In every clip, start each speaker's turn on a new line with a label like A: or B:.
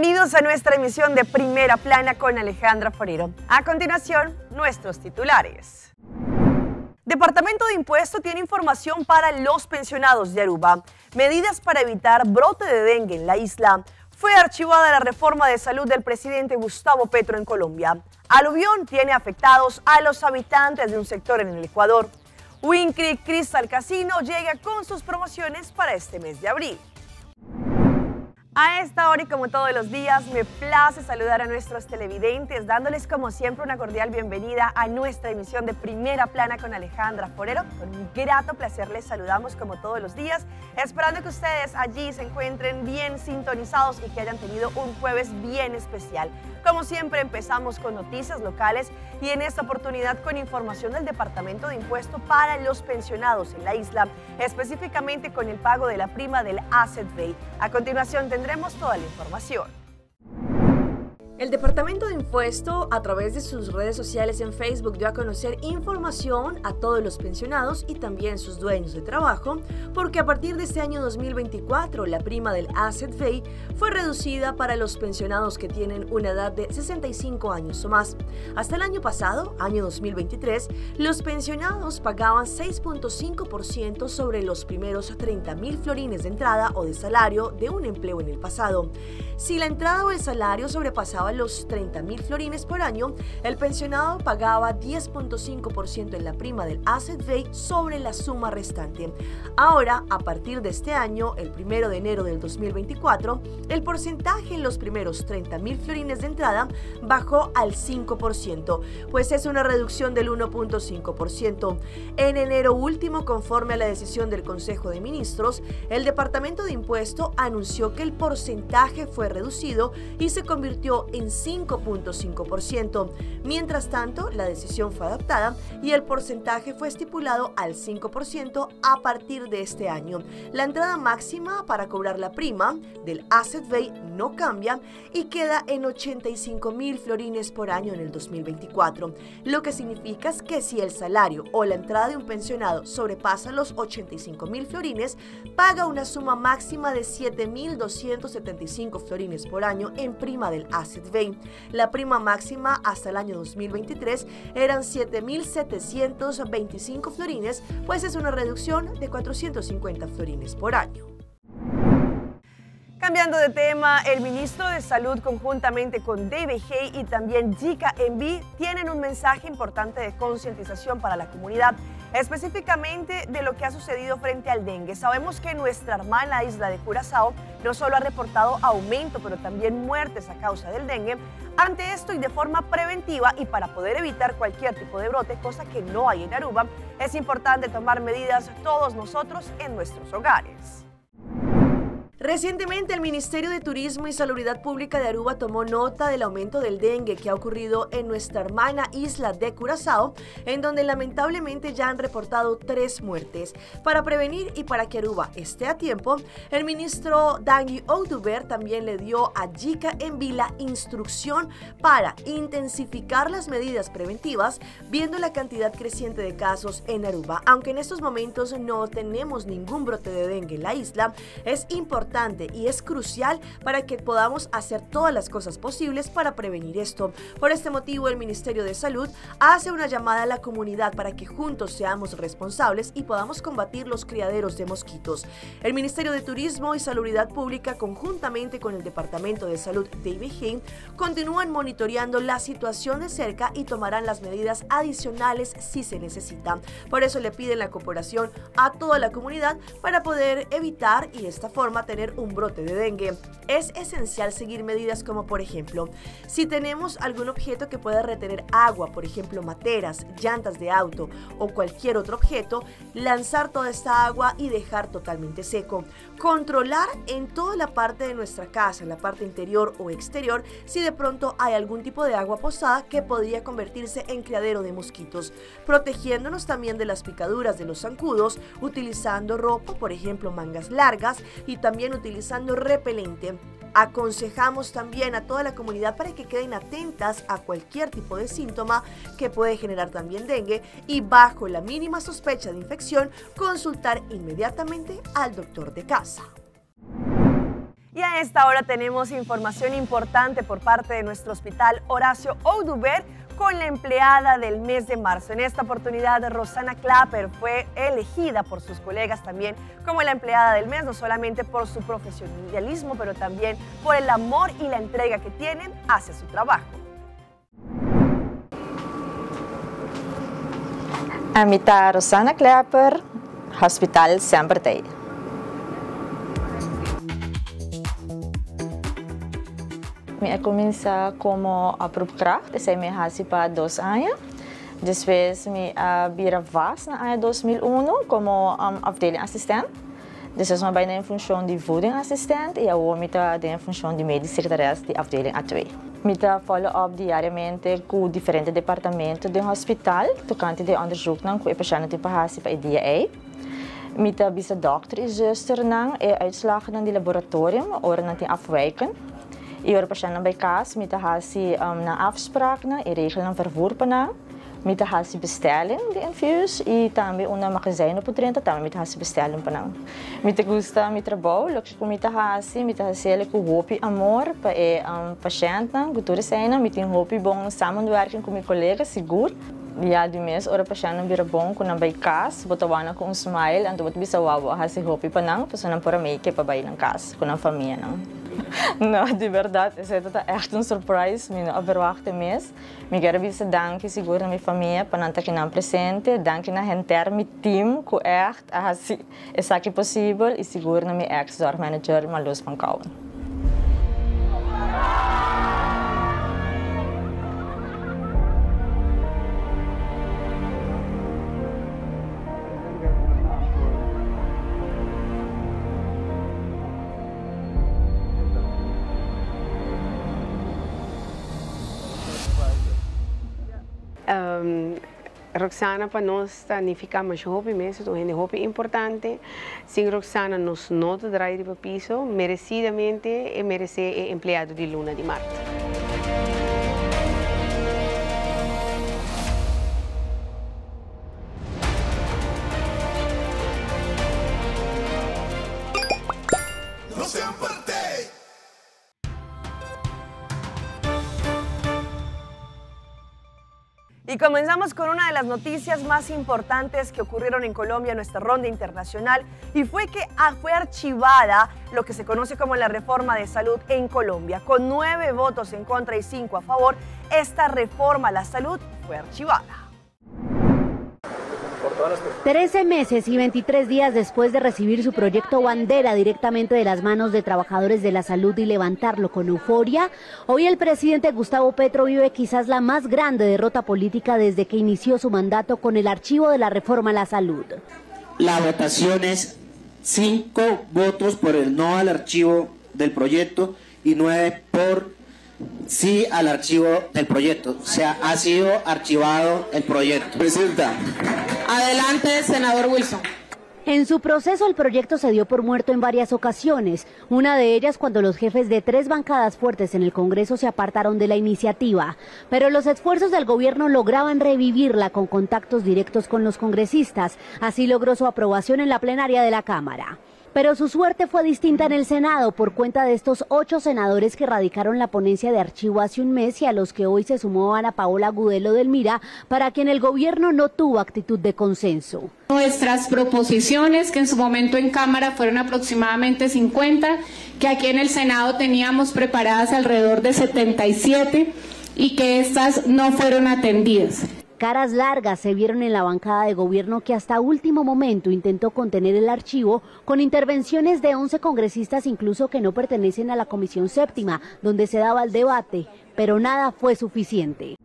A: Bienvenidos a nuestra emisión de Primera Plana con Alejandra Forero. A continuación, nuestros titulares. Departamento de Impuesto tiene información para los pensionados de Aruba. Medidas para evitar brote de dengue en la isla. Fue archivada la reforma de salud del presidente Gustavo Petro en Colombia. Aluvión tiene afectados a los habitantes de un sector en el Ecuador. Wind Creek Crystal Casino llega con sus promociones para este mes de abril. A esta hora y como todos los días, me place saludar a nuestros televidentes, dándoles como siempre una cordial bienvenida a nuestra emisión de Primera Plana con Alejandra Forero. Con un grato placer les saludamos como todos los días, esperando que ustedes allí se encuentren bien sintonizados y que hayan tenido un jueves bien especial. Como siempre, empezamos con noticias locales y en esta oportunidad con información del Departamento de Impuesto para los pensionados en la isla, específicamente con el pago de la prima del Asset Bay. A continuación tendremos toda la información. El Departamento de Impuesto, a través de sus redes sociales en Facebook, dio a conocer información a todos los pensionados y también sus dueños de trabajo, porque a partir de este año 2024, la prima del Asset Bay fue reducida para los pensionados que tienen una edad de 65 años o más. Hasta el año pasado, año 2023, los pensionados pagaban 6.5% sobre los primeros 30.000 florines de entrada o de salario de un empleo en el pasado. Si la entrada o el salario sobrepasaba los 30.000 florines por año, el pensionado pagaba 10.5% en la prima del Asset Bay sobre la suma restante. Ahora, a partir de este año, el 1 de enero del 2024, el porcentaje en los primeros 30.000 florines de entrada bajó al 5%, pues es una reducción del 1.5%. En enero último, conforme a la decisión del Consejo de Ministros, el Departamento de Impuesto anunció que el porcentaje fue reducido y se convirtió en 5.5%. Mientras tanto, la decisión fue adoptada y el porcentaje fue estipulado al 5% a partir de este año. La entrada máxima para cobrar la prima del Asset Bay no cambia y queda en 85.000 florines por año en el 2024, lo que significa es que si el salario o la entrada de un pensionado sobrepasa los 85.000 florines, paga una suma máxima de 7.275 florines por año en prima del Asset Bay. La prima máxima hasta el año 2023 eran 7.725 florines, pues es una reducción de 450 florines por año. Cambiando de tema, el ministro de Salud conjuntamente con DBG y también GKMB tienen un mensaje importante de concientización para la comunidad, específicamente de lo que ha sucedido frente al dengue. Sabemos que nuestra hermana isla de Curazao no solo ha reportado aumento, pero también muertes a causa del dengue. Ante esto y de forma preventiva y para poder evitar cualquier tipo de brote, cosa que no hay en Aruba, es importante tomar medidas todos nosotros en nuestros hogares. Recientemente, el Ministerio de Turismo y Salubridad Pública de Aruba tomó nota del aumento del dengue que ha ocurrido en nuestra hermana isla de Curazao, en donde lamentablemente ya han reportado 3 muertes. Para prevenir y para que Aruba esté a tiempo, el ministro Dangui Oduber también le dio a GKMB la instrucción para intensificar las medidas preventivas, viendo la cantidad creciente de casos en Aruba. Aunque en estos momentos no tenemos ningún brote de dengue en la isla, es importante y es crucial para que podamos hacer todas las cosas posibles para prevenir esto. Por este motivo, el Ministerio de Salud hace una llamada a la comunidad para que juntos seamos responsables y podamos combatir los criaderos de mosquitos. El Ministerio de Turismo y Salubridad Pública, conjuntamente con el Departamento de Salud de IBG, continúan monitoreando la situación de cerca y tomarán las medidas adicionales si se necesita. Por eso le piden la cooperación a toda la comunidad para poder evitar y de esta forma tener un brote de dengue. Es esencial seguir medidas como, por ejemplo, si tenemos algún objeto que pueda retener agua, por ejemplo, materas, llantas de auto o cualquier otro objeto, lanzar toda esta agua y dejar totalmente seco. Controlar en toda la parte de nuestra casa, en la parte interior o exterior, si de pronto hay algún tipo de agua posada que podría convertirse en criadero de mosquitos. Protegiéndonos también de las picaduras de los zancudos, utilizando ropa, por ejemplo, mangas largas y también utilizando repelente. Aconsejamos también a toda la comunidad para que queden atentas a cualquier tipo de síntoma que puede generar también dengue y bajo la mínima sospecha de infección, consultar inmediatamente al doctor de casa. Y a esta hora tenemos información importante por parte de nuestro hospital Horacio Oduber con la empleada del mes de marzo. En esta oportunidad, Rosana Clapper fue elegida por sus colegas también como la empleada del mes, no solamente por su profesionalismo, pero también por el amor y la entrega que tienen hacia su trabajo.
B: Ami ta Rosana Clapper, Hospital semper t'ey. Mi a cuminsa como oproepkracht, esey mi a haci pa dos aña. Despues mi a bira vast na aña 2001 como afdelingassistent. Despues mi a bay na e funcion di voedingassistent y awor mi ta den e funcion di medisch secretares di afdeling A2. Mi ta follow up diariamente cu diferente departamento den hospital tocante di e onderzoeknan cu e pashentnan tin pa haci pa e dia ey. Mi ta bisa dokter y zusternan e uitslagnan di laboratorium ora nan tin afwijken. Y ora pashentnan bay cas mi ta haci nan afspraaknan y regel nan vervoer pa nan. Mi ta hasi bestelling di infuus y tambe unda magazijn no por drenta tambe mi ta hasi bestelling pa nan. Mi ta gusta mi trabou, loke cu mi ta hasi mi ta hasiel cu hopi amor pa e pashentnan cu tur eseinan. Mi tin hopi bon samenwerking cu mi colega sigur. Ya di mes ora pashentnan bira bon cu nan bay cas bo ta wak nan cu un smile anto bo ta bisa wou bo a hasi hopi pa nan pasobra nan por a make pa bay nan cas cu nan famianan. No, di berdad esei ta ta echt un surprise, mi no a verwachta mes. Mi kier a bisa danki sigur na mi famia pa nan ta kinan presente, danki na henter mi team ku ègt a hasi esaki posibel i sigur na mi èks zorgmanager Marloes van Kouwen.
C: Roxana pa nos ta nifica masha hopi mes, e ta un hende hopi importante. Sin Roxana nos no ta draai riba piso, merecidamente e merece e empleado di luna di mart.
A: Y comenzamos con una de las noticias más importantes que ocurrieron en Colombia en nuestra ronda internacional y fue que fue archivada lo que se conoce como la reforma de salud en Colombia. Con nueve votos en contra y cinco a favor, esta reforma a la salud fue archivada.
D: 13 meses y 23 días después de recibir su proyecto Bandera directamente de las manos de trabajadores de la salud y levantarlo con euforia, hoy el presidente Gustavo Petro vive quizás la más grande derrota política desde que inició su mandato con el archivo de la reforma a la salud.
E: La votación es 5 votos por el no al archivo del proyecto y 9 por sí al archivo del proyecto. O sea, ha sido archivado el proyecto.
F: Presidenta.
G: Adelante, senador Wilson.
D: En su proceso, el proyecto se dio por muerto en varias ocasiones, una de ellas cuando los jefes de tres bancadas fuertes en el Congreso se apartaron de la iniciativa. Pero los esfuerzos del gobierno lograban revivirla con contactos directos con los congresistas. Así logró su aprobación en la plenaria de la Cámara. Pero su suerte fue distinta en el Senado por cuenta de estos ocho senadores que radicaron la ponencia de archivo hace un mes y a los que hoy se sumó Ana Paola Agudelo del Mira, para quien el gobierno no tuvo actitud de consenso.
G: Nuestras proposiciones, que en su momento en Cámara fueron aproximadamente 50, que aquí en el Senado teníamos preparadas alrededor de 77 y que estas no fueron atendidas.
D: Caras largas se vieron en la bancada de gobierno que hasta último momento intentó contener el archivo con intervenciones de 11 congresistas incluso que no pertenecen a la Comisión Séptima, donde se daba el debate, pero nada fue suficiente.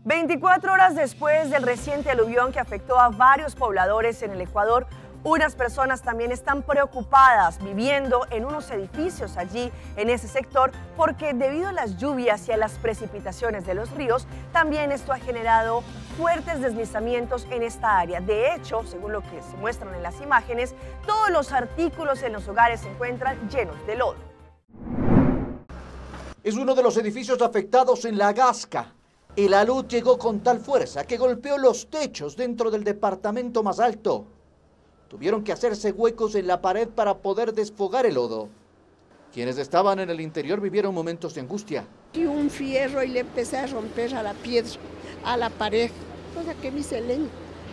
A: 24 horas después del reciente aluvión que afectó a varios pobladores en el Ecuador, unas personas también están preocupadas viviendo en unos edificios allí en ese sector porque debido a las lluvias y a las precipitaciones de los ríos, también esto ha generado fuertes deslizamientos en esta área. De hecho, según lo que se muestran en las imágenes, todos los artículos en los hogares se encuentran llenos de lodo.
H: Es uno de los edificios afectados en La Gasca. El alud llegó con tal fuerza que golpeó los techos dentro del departamento más alto. Tuvieron que hacerse huecos en la pared para poder desfogar el lodo. Quienes estaban en el interior vivieron momentos de angustia.
F: Y un fierro y le empecé a romper a la piedra, a la pared, cosa que me hice leña,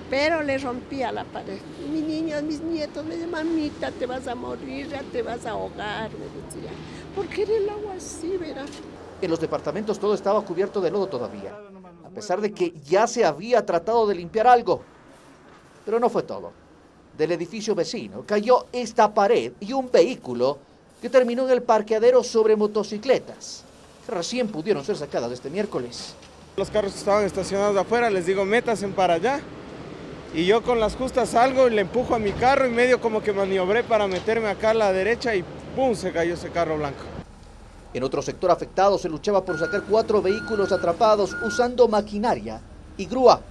F: pero le rompí a la pared. Y mis niños, mis nietos me decían, mamita, te vas a morir, ya te vas a ahogar, me decía. Porque era el agua así, ¿verdad?
H: En los departamentos todo estaba cubierto de lodo todavía, a pesar de que ya se había tratado de limpiar algo. Pero no fue todo. Del edificio vecino cayó esta pared y un vehículo que terminó en el parqueadero sobre motocicletas, que recién pudieron ser sacadas este miércoles.
I: Los carros que estaban estacionados afuera, les digo, métanse para allá. Y yo con las justas salgo y le empujo a mi carro y medio como que maniobré para meterme acá a la derecha y ¡pum! Se cayó ese carro blanco.
H: En otro sector afectado se luchaba por sacar 4 vehículos atrapados usando maquinaria y grúa.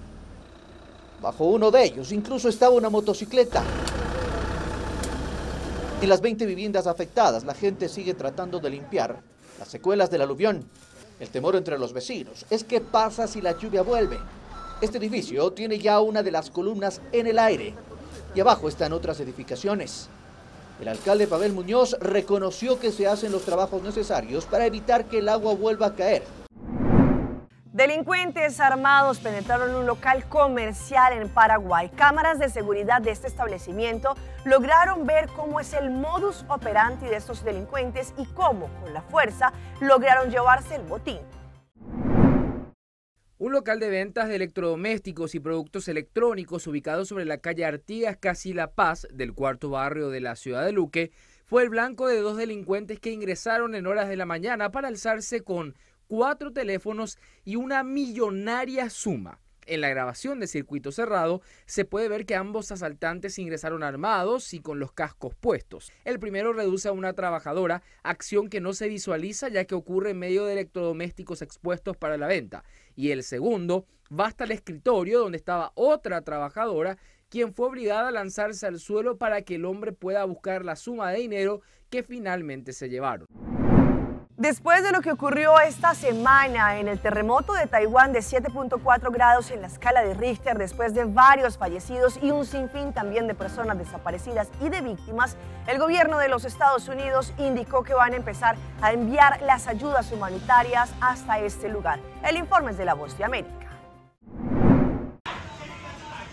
H: Bajo uno de ellos incluso estaba una motocicleta. En las 20 viviendas afectadas, la gente sigue tratando de limpiar las secuelas del aluvión. El temor entre los vecinos es qué pasa si la lluvia vuelve. Este edificio tiene ya una de las columnas en el aire y abajo están otras edificaciones. El alcalde Pavel Muñoz reconoció que se hacen los trabajos necesarios para evitar que el agua vuelva a caer.
A: Delincuentes armados penetraron un local comercial en Paraguay. Cámaras de seguridad de este establecimiento lograron ver cómo es el modus operandi de estos delincuentes y cómo, con la fuerza, lograron llevarse el botín.
J: Un local de ventas de electrodomésticos y productos electrónicos ubicado sobre la calle Artigas, casi La Paz, del cuarto barrio de la ciudad de Luque, fue el blanco de 2 delincuentes que ingresaron en horas de la mañana para alzarse con 4 teléfonos y una millonaria suma. En la grabación de circuito cerrado se puede ver que ambos asaltantes ingresaron armados y con los cascos puestos. El primero reduce a una trabajadora, acción que no se visualiza ya que ocurre en medio de electrodomésticos expuestos para la venta. Y el segundo va hasta el escritorio donde estaba otra trabajadora, quien fue obligada a lanzarse al suelo para que el hombre pueda buscar la suma de dinero que finalmente se llevaron.
A: Después de lo que ocurrió esta semana en el terremoto de Taiwán de 7.4 grados en la escala de Richter, después de varios fallecidos y un sinfín también de personas desaparecidas y de víctimas, el gobierno de los Estados Unidos indicó que van a empezar a enviar las ayudas humanitarias hasta este lugar. El informe es de La Voz de América.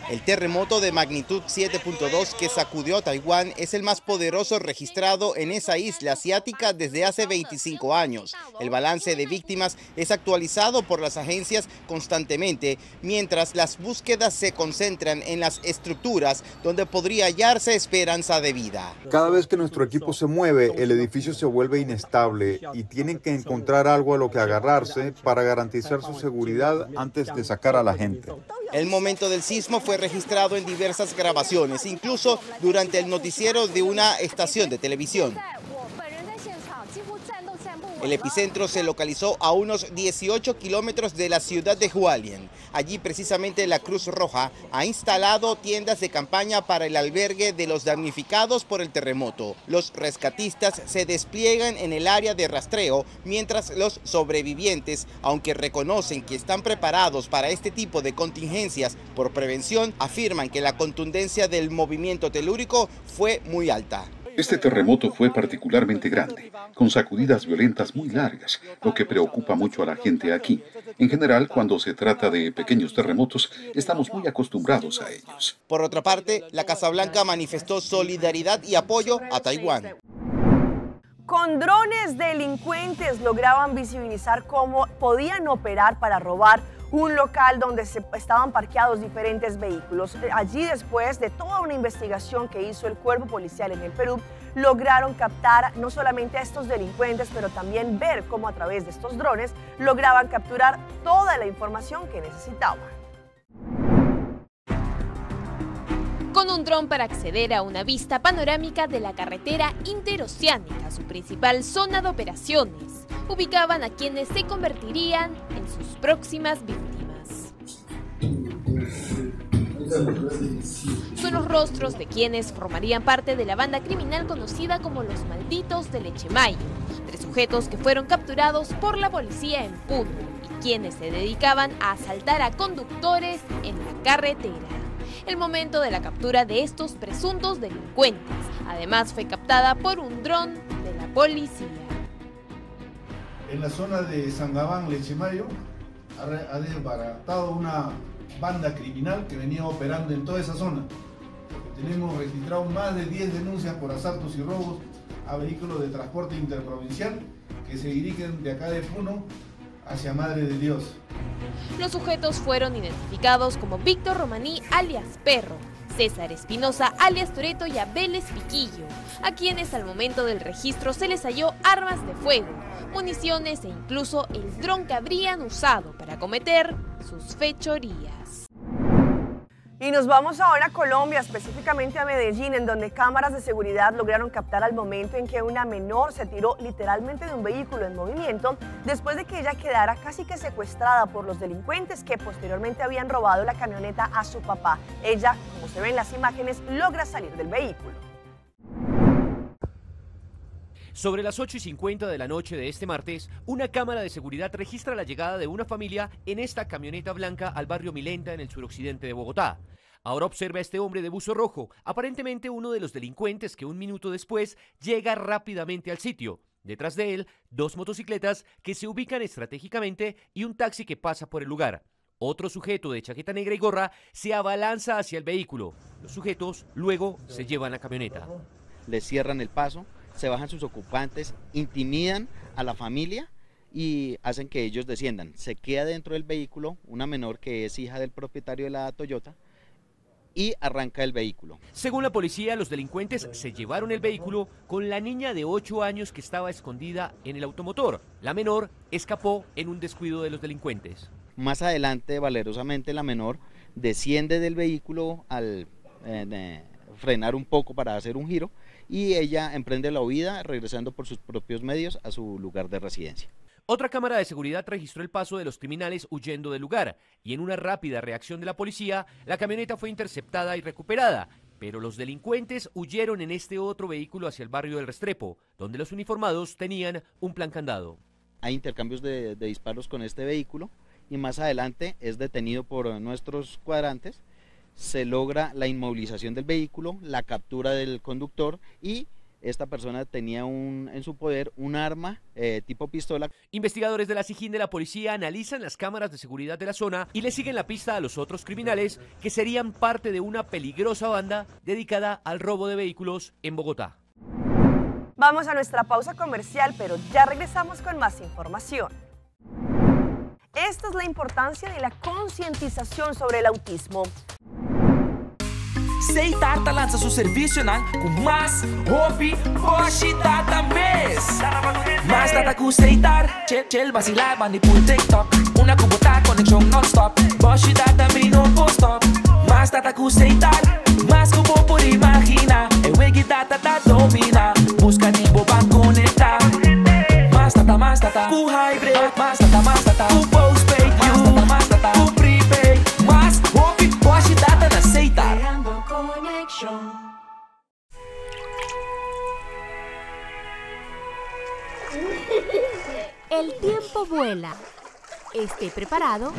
K: El terremoto de magnitud 7.2 que sacudió a Taiwán es el más poderoso registrado en esa isla asiática desde hace 25 años. El balance de víctimas es actualizado por las agencias constantemente, mientras las búsquedas se concentran en las estructuras donde podría hallarse esperanza de vida.
L: Cada vez que nuestro equipo se mueve, el edificio se vuelve inestable y tienen que encontrar algo a lo que agarrarse para garantizar su seguridad antes de sacar a la gente.
K: El momento del sismo fue registrado en diversas grabaciones, incluso durante el noticiero de una estación de televisión. El epicentro se localizó a unos 18 kilómetros de la ciudad de Hualien. Allí precisamente la Cruz Roja ha instalado tiendas de campaña para el albergue de los damnificados por el terremoto. Los rescatistas se despliegan en el área de rastreo, mientras los sobrevivientes, aunque reconocen que están preparados para este tipo de contingencias por prevención, afirman que la contundencia del movimiento telúrico fue muy alta.
M: Este terremoto fue particularmente grande, con sacudidas violentas muy largas, lo que preocupa mucho a la gente aquí. En general, cuando se trata de pequeños terremotos, estamos muy acostumbrados a ellos.
K: Por otra parte, la Casa Blanca manifestó solidaridad y apoyo a Taiwán.
A: Con drones delincuentes lograban visibilizar cómo podían operar para robar un local donde se estaban parqueados diferentes vehículos. Allí, después de toda una investigación que hizo el cuerpo policial en el Perú, lograron captar no solamente a estos delincuentes, pero también ver cómo a través de estos drones lograban capturar toda la información que necesitaban.
N: Con un dron para acceder a una vista panorámica de la carretera interoceánica, su principal zona de operaciones, ubicaban a quienes se convertirían en sus próximas víctimas. Son los rostros de quienes formarían parte de la banda criminal conocida como los Malditos de Lechemayo, tres sujetos que fueron capturados por la policía en Puno y quienes se dedicaban a asaltar a conductores en la carretera. El momento de la captura de estos presuntos delincuentes, además, fue captada por un dron de la policía.
O: En la zona de San Gabán, Lechemayo, ha desbaratado una banda criminal que venía operando en toda esa zona. Tenemos registrado más de 10 denuncias por asaltos y robos a vehículos de transporte interprovincial que se dirigen de acá de Puno hacia Madre de Dios.
N: Los sujetos fueron identificados como Víctor Romaní, alias Perro, César Espinosa, alias Toreto y Abel Espiquillo, a quienes al momento del registro se les halló armas de fuego, municiones e incluso el dron que habrían usado para cometer sus fechorías.
A: Y nos vamos ahora a Colombia, específicamente a Medellín, en donde cámaras de seguridad lograron captar al momento en que una menor se tiró literalmente de un vehículo en movimiento después de que ella quedara casi que secuestrada por los delincuentes que posteriormente habían robado la camioneta a su papá. Ella, como se ve en las imágenes, logra salir del vehículo.
P: Sobre las 8:50 de la noche de este martes, una cámara de seguridad registra la llegada de una familia en esta camioneta blanca al barrio Milenta en el suroccidente de Bogotá. Ahora observa a este hombre de buzo rojo, aparentemente uno de los delincuentes que un minuto después llega rápidamente al sitio. Detrás de él, dos motocicletas que se ubican estratégicamente y un taxi que pasa por el lugar. Otro sujeto de chaqueta negra y gorra se abalanza hacia el vehículo. Los sujetos luego se llevan la camioneta.
K: Le cierran el paso, se bajan sus ocupantes, intimidan a la familia y hacen que ellos desciendan. Se queda dentro del vehículo una menor que es hija del propietario de la Toyota y arranca el vehículo.
P: Según la policía, los delincuentes se llevaron el vehículo con la niña de 8 años que estaba escondida en el automotor. La menor escapó en un descuido de los delincuentes.
K: Más adelante, valerosamente, la menor desciende del vehículo al frenar un poco para hacer un giro y ella emprende la huida regresando por sus propios medios a su lugar de residencia.
P: Otra cámara de seguridad registró el paso de los criminales huyendo del lugar y en una rápida reacción de la policía, la camioneta fue interceptada y recuperada, pero los delincuentes huyeron en este otro vehículo hacia el barrio del Restrepo, donde los uniformados tenían un plan candado.
K: Hay intercambios de disparos con este vehículo y más adelante es detenido por nuestros cuadrantes. Se logra la inmovilización del vehículo, la captura del conductor y esta persona tenía en su poder un arma tipo pistola.
P: Investigadores de la SIJIN de la policía analizan las cámaras de seguridad de la zona y le siguen la pista a los otros criminales que serían parte de una peligrosa banda dedicada al robo de vehículos en Bogotá.
A: Vamos a nuestra pausa comercial, pero ya regresamos con más información. Esta es la importancia de la concientización sobre el autismo.
Q: Setar ta lansa su servicionan cu mas hopi boshi data mes. Mas data cu Setar, chill chill vacila manipul TikTok. Una cu bo ta conexion non-stop, boshi data mi no por stop. Mas data cu Setar, mas cu bo por imagina. E wegi data ta domina, busca di bo ban conecta. Mas data, mas data, cu hybrid, mas data, mas data, cu postpaid, mas data, mas data, cu prepaid. Mas hopi boshi data na Setar.
N: El tiempo vuela. Esté preparado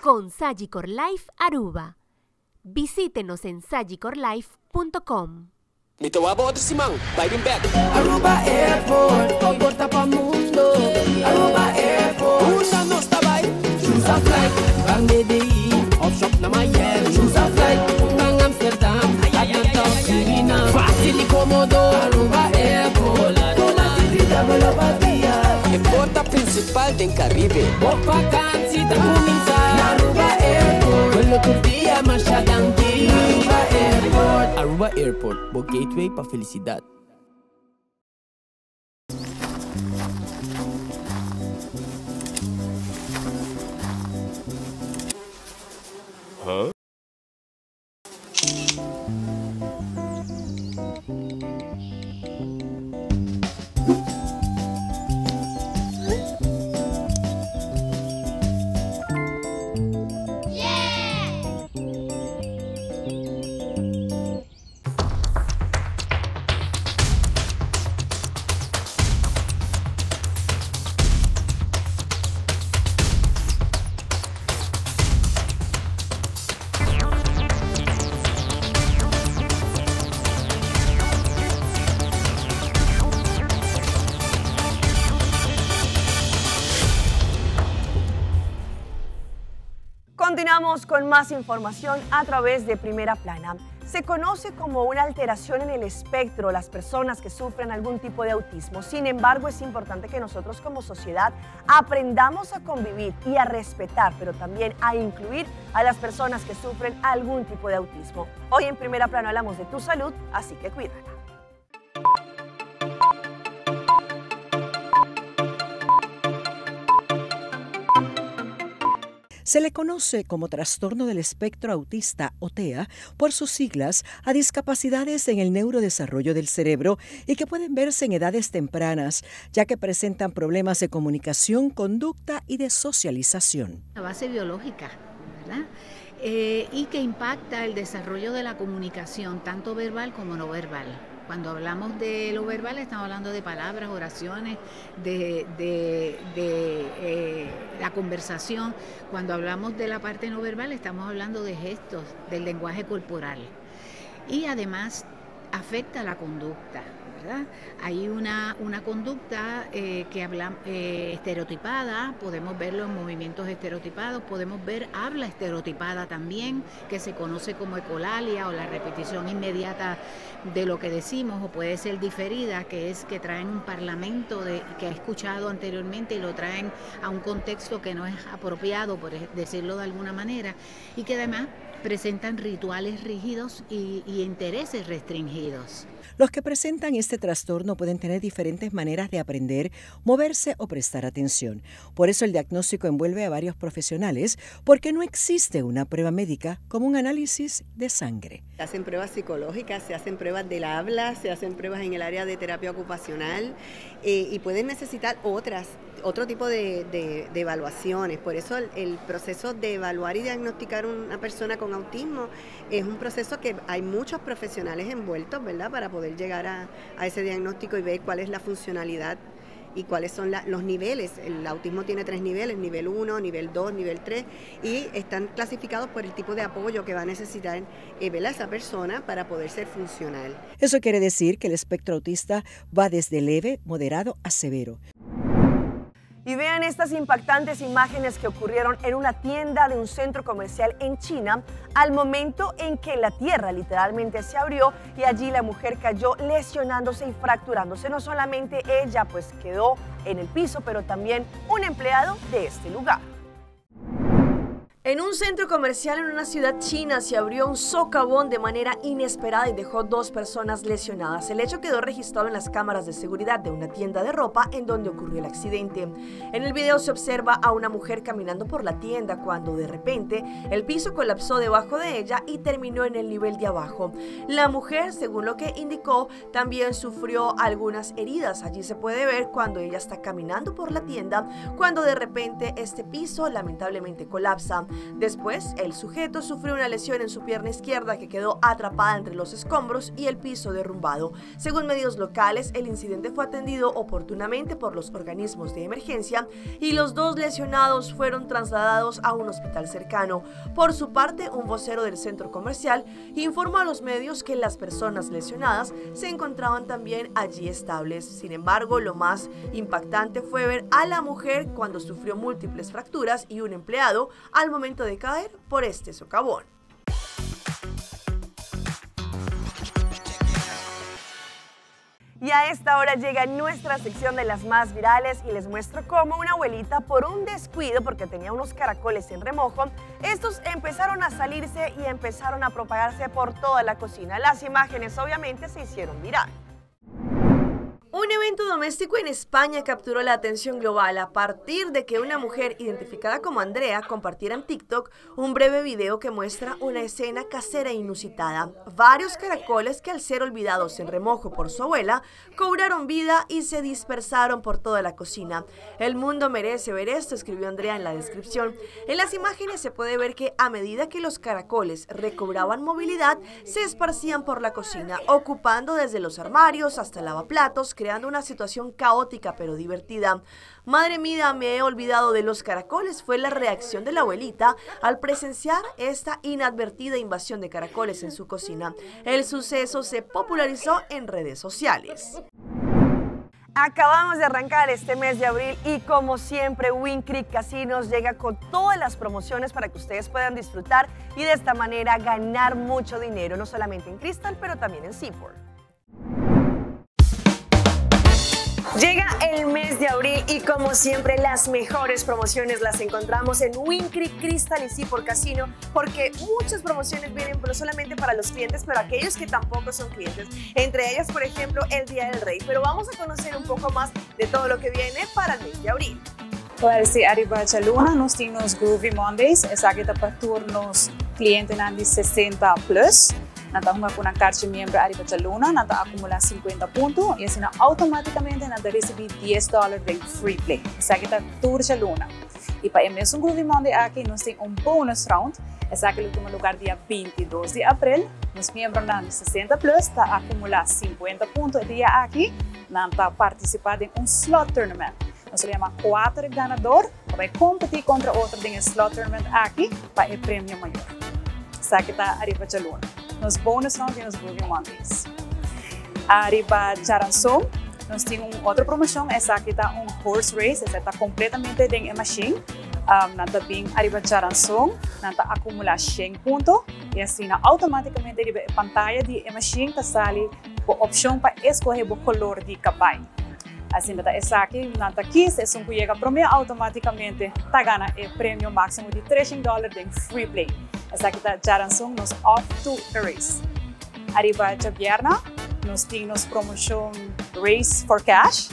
N: con Sagicor Life Aruba. Visítenos en sagicorlife punto com.
Q: Mi ta wak bo otro siman, bai bin bek.
R: Aruba Airport, con porta pa mundo. Aruba Airport, unda nos ta bai. Choose a flight, ban BDI, of shop na Miami. Choose a flight, ban Amsterdam, Atlanta, Suriname. Fácil y cómodo, Aruba Airport. Con actividad pa dia.
Q: E porta principal den Caribe.
R: Bo vakantie ta cuminsa. Aruba Airport, Vuelo tur dia, masha danki. Aruba Airport.
S: Aruba Airport, bo gateway pa felicidad.
T: Huh?
A: Continuamos con más información a través de Primera Plana. Se conoce como una alteración en el espectro las personas que sufren algún tipo de autismo. Sin embargo, es importante que nosotros como sociedad aprendamos a convivir y a respetar, pero también a incluir a las personas que sufren algún tipo de autismo. Hoy en Primera Plana hablamos de tu salud, así que cuídala.
U: Se le conoce como trastorno del espectro autista o TEA por sus siglas a discapacidades en el neurodesarrollo del cerebro y que pueden verse en edades tempranas, ya que presentan problemas de comunicación, conducta y de socialización.
V: La base biológica, ¿verdad? Y que impacta el desarrollo de la comunicación, tanto verbal como no verbal. Cuando hablamos de lo verbal estamos hablando de palabras, oraciones, de la conversación. Cuando hablamos de la parte no verbal estamos hablando de gestos, del lenguaje corporal. Y además afecta la conducta, ¿verdad? Hay una conducta que habla estereotipada, podemos verlo en movimientos estereotipados, podemos ver habla estereotipada también, que se conoce como ecolalia o la repetición inmediata de lo que decimos, o puede ser diferida, que es que traen un parlamento que ha escuchado anteriormente y lo traen a un contexto que no es apropiado, por decirlo de alguna manera, y que además presentan rituales rígidos y intereses restringidos.
U: Los que presentan este trastorno pueden tener diferentes maneras de aprender, moverse o prestar atención. Por eso el diagnóstico envuelve a varios profesionales, porque no existe una prueba médica como un análisis de sangre.
W: Se hacen pruebas psicológicas, se hacen pruebas del habla, se hacen pruebas en el área de terapia ocupacional y pueden necesitar otro tipo de evaluaciones. Por eso el proceso de evaluar y diagnosticar una persona con autismo es un proceso que hay muchos profesionales envueltos, ¿verdad?, para poder llegar a ese diagnóstico y ver cuál es la funcionalidad y cuáles son los niveles. El autismo tiene 3 niveles, nivel 1, nivel 2, nivel 3, y están clasificados por el tipo de apoyo que va a necesitar ¿verdad?, esa persona para poder ser funcional.
U: Eso quiere decir que el espectro autista va desde leve, moderado a severo.
A: Y vean estas impactantes imágenes que ocurrieron en una tienda de un centro comercial en China al momento en que la tierra literalmente se abrió y allí la mujer cayó lesionándose y fracturándose. No solamente ella pues quedó en el piso, pero también un empleado de este lugar. En un centro comercial en una ciudad china se abrió un socavón de manera inesperada y dejó 2 personas lesionadas. El hecho quedó registrado en las cámaras de seguridad de una tienda de ropa en donde ocurrió el accidente. En el video se observa a una mujer caminando por la tienda cuando de repente el piso colapsó debajo de ella y terminó en el nivel de abajo. La mujer, según lo que indicó, también sufrió algunas heridas. Allí se puede ver cuando ella está caminando por la tienda, cuando de repente este piso lamentablemente colapsa. Después, el sujeto sufrió una lesión en su pierna izquierda que quedó atrapada entre los escombros y el piso derrumbado. Según medios locales, el incidente fue atendido oportunamente por los organismos de emergencia y los 2 lesionados fueron trasladados a un hospital cercano. Por su parte, un vocero del centro comercial informó a los medios que las personas lesionadas se encontraban también allí estables. Sin embargo, lo más impactante fue ver a la mujer cuando sufrió múltiples fracturas y un empleado al momento de caer por este socavón. Y a esta hora llega nuestra sección de las más virales y les muestro cómo una abuelita, por un descuido, porque tenía unos caracoles en remojo, estos empezaron a salirse y empezaron a propagarse por toda la cocina. Las imágenes obviamente se hicieron viral. Un evento doméstico en España capturó la atención global a partir de que una mujer identificada como Andrea compartiera en TikTok un breve video que muestra una escena casera inusitada. Varios caracoles que al ser olvidados en remojo por su abuela, cobraron vida y se dispersaron por toda la cocina. El mundo merece ver esto, escribió Andrea en la descripción. En las imágenes se puede ver que a medida que los caracoles recobraban movilidad, se esparcían por la cocina, ocupando desde los armarios hasta lavaplatos, creando una situación caótica pero divertida. Madre mía, me he olvidado de los caracoles, fue la reacción de la abuelita al presenciar esta inadvertida invasión de caracoles en su cocina. El suceso se popularizó en redes sociales. Acabamos de arrancar este mes de abril y como siempre Wind Creek Casinos llega con todas las promociones para que ustedes puedan disfrutar y de esta manera ganar mucho dinero, no solamente en Crystal, pero también en Seaport. Llega el mes de abril y como siempre las mejores promociones las encontramos en Wind Creek Crystal y Seaport Casino, porque muchas promociones vienen no solamente para los clientes, pero aquellos que tampoco son clientes. Entre ellas, por ejemplo, el Día del Rey. Pero vamos a conocer un poco más de todo lo que viene para el mes de abril.
B: Well, si ariba djaluna nos tin nos Groovy Mondays, esaki ta pa tur nos clientenan di 60 plus. Nan ta hunga cu nan carchi miembro ariba djaluna, nan ta acumula 50 punto y asina automaticamente nan ta ricibi 10 dollar den free play. Esaki ta tur djaluna. Y pa e mesun Groovy Monday aki nos tin un bonus round, esaki lo tuma lugar dia 22 di april. Nos miembronan di 60 plus ta acumula 50 punto e dia aki, nan ta participa den un slot tournament. Nos lo yama kuater ganador pa bai kompetí kontra otro den e slot tournament aki pa e premio mayor. Esaki ta ariba djaluna. Nos bonus round di nos Groovy Mondays. Ariba djaranson nos tin un otro promoshon, esaki ta un horse race, esaki ta kompletamente den e mashin. Nan ta bin ariba djaranson, nan ta akumulá shen punto i asina outomátikamente riba e pantaya di e mashin ta sali bo opshon pa eskohe bo kolor di kabai. Asina ta esaki, nan ta kis esun ku yega promé outomátikamente ta gana e premio máksimo di treshen dòler den Free Play. Esaki ta djaranson nos Off to a Race. Ariba djabièrnè nos tin nos promoshon Race for Cash.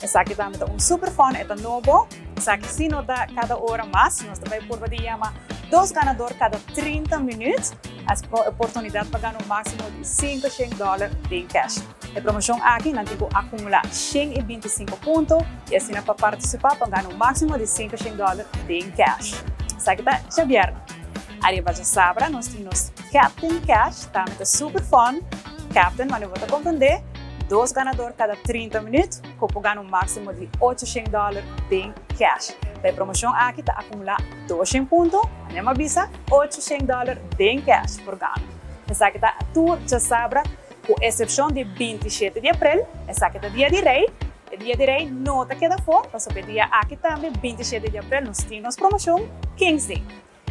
B: Esaki tambe ta un super fun, e ta nobo. Esaki si no ta kada ora mas, nos ta bai purba di yama dos ganador kada 30 minüt. Asina ku oportunidat pa gana un máksimo di 500 dòler den cash. E promoshon aki nan tin ku akumulá 125 punto i asina pa partisipá pa gana un máksimo di 500 dòler den cash. Esaki ta djabièrnè. Ariba djasabra nos tin nos Captain Cash, tambe ta super fun. Captain, manera bo ta komprendé, dos ganador kada 30 minüt ku por gana un máksimo di 800 dòler den cash. Pa e promoshon aki ta akumulá 200 punto, manera mi a bisa, 800 dòler den cash por gana. Esaki ta tur djasabra. Ku esepshon di 27 di aprel, esaki ta Dia di Rei. E Dia di Rei no ta keda afó, pasobra e dia aki tambe, 27 di aprel, nos tin nos promoshon King's Day.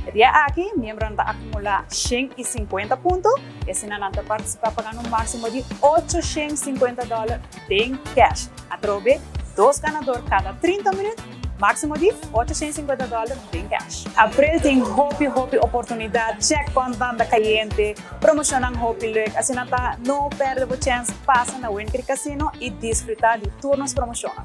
B: E dia aki, miembronan ta akumulá 150 punto i asina nan ta partisipá pa gana un máksimo di 850 dòler den kèsh. Atrobe, dos ganador kada 30 minüt. Máksimo di 850 dòler den kèsh. April tin hopi hopi oportunidat, check kònt banda kayente, promoshonnan hopi leuk, asina ta no pèrdè bo chèns pasa na Wind Creek Casino i disfrutá di tur nos promoshonnan.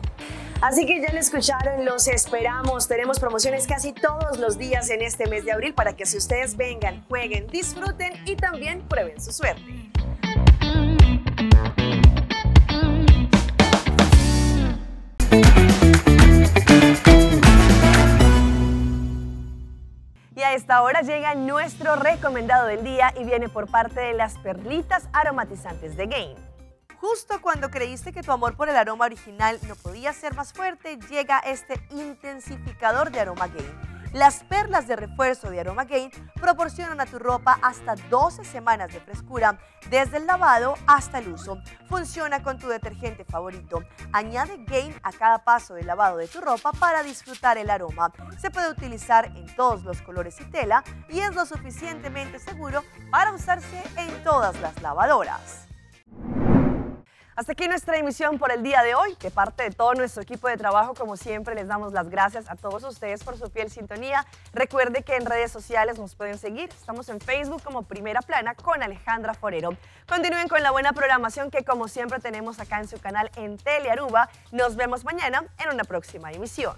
A: Así que ya lo escucharon, los esperamos. Tenemos promociones casi todos los días en este mes de abril para que si ustedes vengan, jueguen, disfruten y también prueben su suerte. Y a esta hora llega nuestro recomendado del día y viene por parte de las perlitas aromatizantes de Gain. Justo cuando creíste que tu amor por el aroma original no podía ser más fuerte, llega este intensificador de aroma Gain. Las perlas de refuerzo de Aroma Gain proporcionan a tu ropa hasta 12 semanas de frescura, desde el lavado hasta el uso. Funciona con tu detergente favorito. Añade Gain a cada paso de lavado de tu ropa para disfrutar el aroma. Se puede utilizar en todos los colores y tela y es lo suficientemente seguro para usarse en todas las lavadoras. Hasta aquí nuestra emisión por el día de hoy. De parte de todo nuestro equipo de trabajo, como siempre, les damos las gracias a todos ustedes por su fiel sintonía. Recuerde que en redes sociales nos pueden seguir. Estamos en Facebook como Primera Plana con Alejandra Forero. Continúen con la buena programación que como siempre tenemos acá en su canal en Telearuba. Nos vemos mañana en una próxima emisión.